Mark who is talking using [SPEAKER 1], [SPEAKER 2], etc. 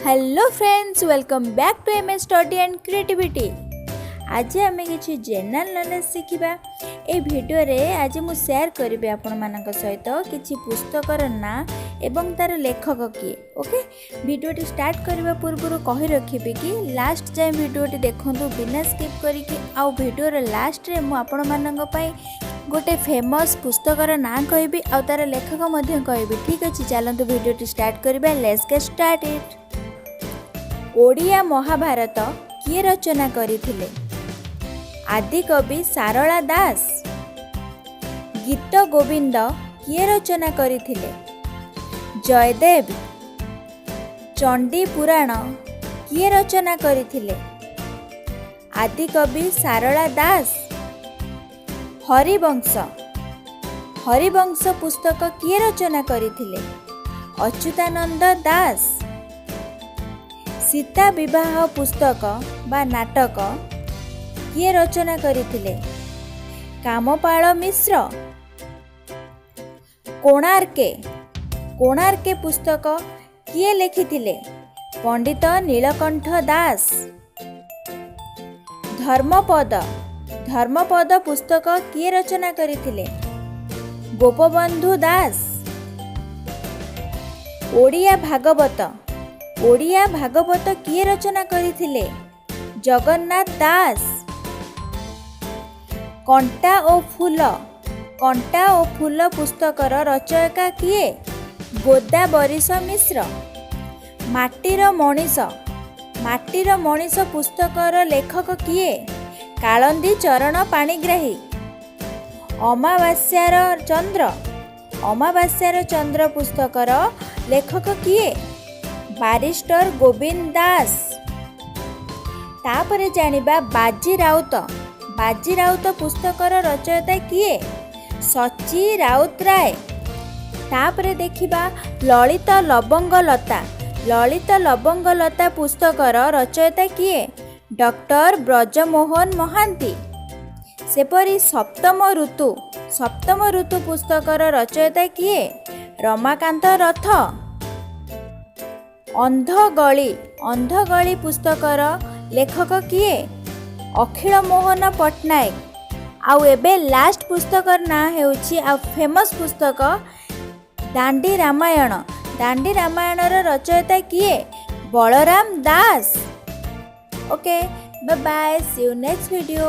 [SPEAKER 1] Hello friends, welcome back to M Study and Creativity. ଆଜି ଆମେ କିଛି ଜେନେରାଲ ନଲେଜ ଶିଖିବା। ଏଇ ଭିଡ଼ିଓରେ ଆଜି ମୁଁ ସେୟାର କରିବି ଆପଣମାନଙ୍କ ସହିତ କିଛି ପୁସ୍ତକର ନାଁ ଏବଂ ତା'ର ଲେଖକ କିଏ। ଓକେ, ଭିଡ଼ିଓଟି ଷ୍ଟାର୍ଟ କରିବା ପୂର୍ବରୁ କହି ରଖିବି କି ଲାଷ୍ଟ ଯାଏଁ ଭିଡ଼ିଓଟି ଦେଖନ୍ତୁ ବିନା ସ୍କିପ୍ କରିକି। ଆଉ ଭିଡ଼ିଓର ଲାଷ୍ଟରେ ମୁଁ ଆପଣମାନଙ୍କ ପାଇଁ ଗୋଟେ ଫେମସ୍ ପୁସ୍ତକର ନାଁ କହିବି ଆଉ ତା'ର ଲେଖକ ମଧ୍ୟ କହିବି। ଠିକ୍ ଅଛି, ଚାଲନ୍ତୁ ଭିଡ଼ିଓଟି ଷ୍ଟାର୍ଟ କରିବା। Let's get started. Odia Mahabharata କିଏ ରଚନା କରିଥିଲେ? ଆଦିକବି ସାରଳା ଦାସ। ଗୀତ ଗୋବିନ୍ଦ କିଏ ରଚନା କରିଥିଲେ? ଜୟଦେବ। ଚଣ୍ଡୀ ପୁରାଣ କିଏ ରଚନା କରିଥିଲେ? ଆଦିକବି ସାରଳା ଦାସ। ହରିବଂଶ। ହରିବଂଶ ପୁସ୍ତକ କିଏ ରଚନା କରିଥିଲେ? ଅଚ୍ୟୁତାନନ୍ଦ ଦାସ। ସୀତା ବିବାହ ପୁସ୍ତକ ବା ନାଟକ କିଏ ରଚନା କରିଥିଲେ? କାମପାଳ ମିଶ୍ର। କୋଣାର୍କେ। କୋଣାର୍କେ ପୁସ୍ତକ କିଏ ଲେଖିଥିଲେ? ପଣ୍ଡିତ ନୀଳକଣ୍ଠ ଦାସ। ଧର୍ମପଦ। ଧର୍ମପଦ ପୁସ୍ତକ କିଏ ରଚନା କରିଥିଲେ? ଗୋପବନ୍ଧୁ ଦାସ। ଓଡ଼ିଆ ଭାଗବତ। ଓଡ଼ିଆ ଭାଗବତ କିଏ ରଚନା କରିଥିଲେ? ଜଗନ୍ନାଥ ଦାସ। କଣ୍ଟା ଓ ଫୁଲ। କଣ୍ଟା ଓ ଫୁଲ ପୁସ୍ତକର ରଚୟିତା କିଏ? ଗୋଦାବରୀଶ ମିଶ୍ର। ମାଟିର ମଣିଷ। ମାଟିର ମଣିଷ ପୁସ୍ତକର ଲେଖକ କିଏ? କାଳନ୍ଦୀ ଚରଣ ପାଣିଗ୍ରାହୀ। ଅମାବାସ୍ୟାର ଚନ୍ଦ୍ର। ଅମାବାସ୍ୟାର ଚନ୍ଦ୍ର ପୁସ୍ତକର ଲେଖକ କିଏ? ବାରିଷ୍ଟର ଗୋବିନ୍ଦ ଦାସ। ତାପରେ ଜାଣିବା ବାଜି ରାଉତ। ବାଜି ରାଉତ ପୁସ୍ତକର ରଚୟିତା କିଏ? ସଚି ରାଉତରାୟ। ତାପରେ ଦେଖିବା ଲଳିତ ଲବଙ୍ଗଲତା। ଲଳିତ ଲବଙ୍ଗଲତା ପୁସ୍ତକର ରଚୟିତା କିଏ? ଡକ୍ଟର ବ୍ରଜମୋହନ ମହାନ୍ତି। ସେପରି ସପ୍ତମ ଋତୁ। ସପ୍ତମ ଋତୁ ପୁସ୍ତକର ରଚୟିତା କିଏ? ରମାକାନ୍ତ ରଥ। ଅନ୍ଧଗଳି। ଅନ୍ଧଗଳି ପୁସ୍ତକର ଲେଖକ କିଏ? ଅଖିଳ ମୋହନ ପଟ୍ଟନାୟକ। ଆଉ ଏବେ ଲାଷ୍ଟ ପୁସ୍ତକର ନାଁ ହେଉଛି ଆଉ ଫେମସ୍ ପୁସ୍ତକ ଦାଣ୍ଡି ରାମାୟଣ। ଦାଣ୍ଡି ରାମାୟଣର ରଚୟିତା କିଏ? Balaram Das. Okay, bye, see you next video.